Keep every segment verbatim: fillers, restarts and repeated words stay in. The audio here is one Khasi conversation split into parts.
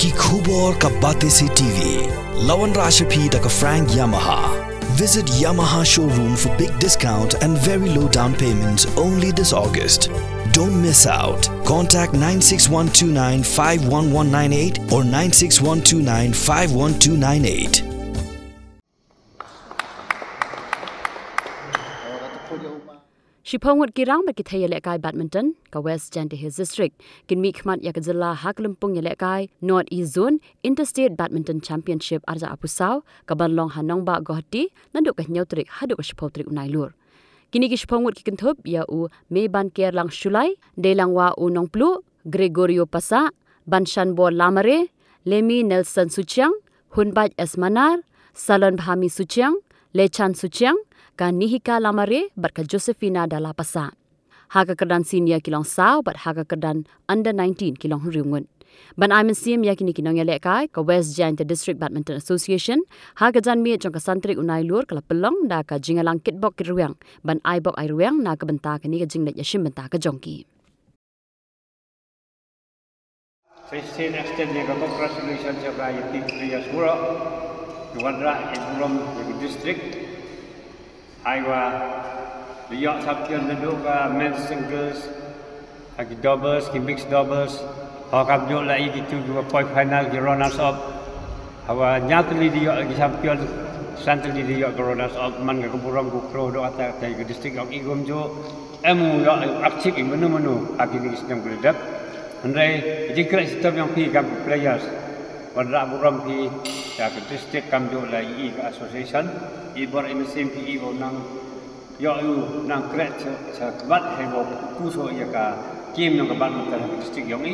Ki khubor ka Batesi T V. La wanrah sha phi da ka Frank Yamaha. Visit Yamaha showroom for big discount and very low down payments only this August. Don't miss out. Contact nine six one two nine five one one nine eight or nine six one two nine five one two nine eight. Shiphew ngut ki rang bad ki thei ïalehkai badminton ka West Jaintia Hills District kin mihkhmat ïa ka jylla ha ka lympung ïalehkai North East Zone Interstate Badminton Championship arja apusaw ka ban long ha Nongbah Guwahati naduh ka hynñiew tarik haduh ka shiphew tarik u Nailur. Kine ki shiphew ngut ki kynthup ïa u Mebanker Langshullai, Deilangwa u Nongpluh, Gregorio Passah, Banshanbor Lamare, Lemi Nelson Suchiang, Hunbait S Manar, Salon Bhami Suchiang, Lechan Suchiang, ka Nihika Lamare bad ka Josephina Dalla Passah. Ha ka kyrdan senior ki long saw bad ha ka kyrdan under nineteen ki long hynriew ngut. Ban ai mynsiem ïa kine ki nongïalehkai ka West Jaintia District Badminton Association ha ka janmiet jong ka san tarik u Nailur ka la pynlong da ka jingïalang kitbok kitrwiang ban ai bok ai rwiang na ka bynta kane ka jingleit ïashim bynta ka jong ki. Sa shisien extend ïa ka congratulations ïa ka ïa ki players baroh ki wanrah ïa ka burom ïa ka district. Haba la ïoh champion naduh ka men's singles, ha ki doubles, ki mixed doubles, ha kam juh la ïa kitu kiba poi final ki runners up. Haba ñiaw tylli da ïoh ki champion, san tylli da ïoh ka runners up, man ka burom ka kyrwoh doh kata ka district jong i kumjuh. Em u ïoh u akchik ïa mano mano ha kine ki snem ki la dep. Hynrei ka jingkhreh shitom jong phi kam ki players, wanrah burom phi ïa ka district kamjuh la i ka association. I bor i mynsiem phi i u nang ïoh u nang khreh sha sha khmat haba u kuso ïa ka kim jong ka badminton ha ka district jong i.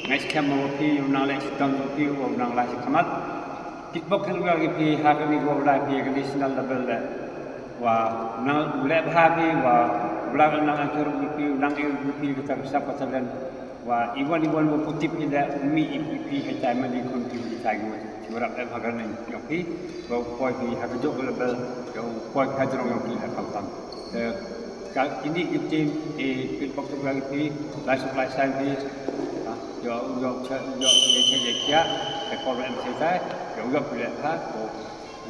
Nga ngeit skhem ba phi u nang leh shitom jong phi u nang leh sha khmat. Kitbok kitrwiang ïa phi ha kane ka ba u la phi ha ka national level leh. Wa nang u leh bha phi wa u la nang atur ïa phi u nang ïa phi kata ka sap ka talent. Wa iwan iwan wa putip ïa leh u mih ïa phi ha tai mani khun phi ha tai ngut. Wa rap em ha ka nang ïa phi wa u poi phi ha ka jok level ïa u poi phi ha jrong ïa phi ha kam tam. Ka kine ki team i kitbok kitrwiang ïa phi lai suk lai shine phi. Ïa ïa ïa ïa ïa ïa ïa ka por em sai tai ïa ïa phi leh bha.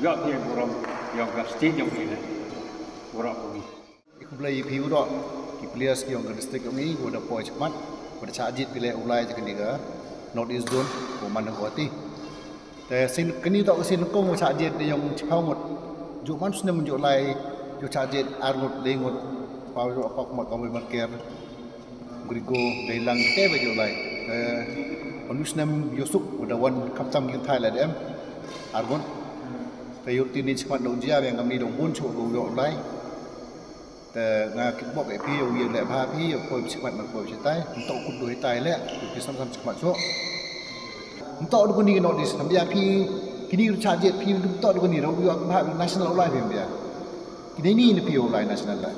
Ïoh phi burom ïa ka state jong phi ne. Burom phi. Khublei ïa phi baroh ki players jong ka district jong i, kiba da poi shakhmat, kiba da shah jied phi leh u lai jong kane ka North East Zone, kiba man na Guwahati. Te sien kane toh ka sien nyngkong ba shah jied ïa u shiphew ngut. Juh man snem juh lai, juh shah jied ar ngut, lai ngut. Paw juh paw khmat kong Mebanker. Grigo dei lang te ba ju lai. Te panu snem ïoh suk ba da wan khamtam ïa thai la dem. Ar ngut. Te ïoh tini shakhmat da u jia ba ngam ni da u bun suk ba u ïoh lai. Te nga kitbok ïa phi ïa u ïa leh bha phi ïa poi shakhmat man poi shatai. Ntok kut du hitai leh ïa phi sam sam shakhmat suk. Ntok du kuni ki North East sam ïa phi kini ru cha jet phi ntok du kuni ru ïoh bha national lai phi ïa. Kini ni ni phi ïoh lai national lai.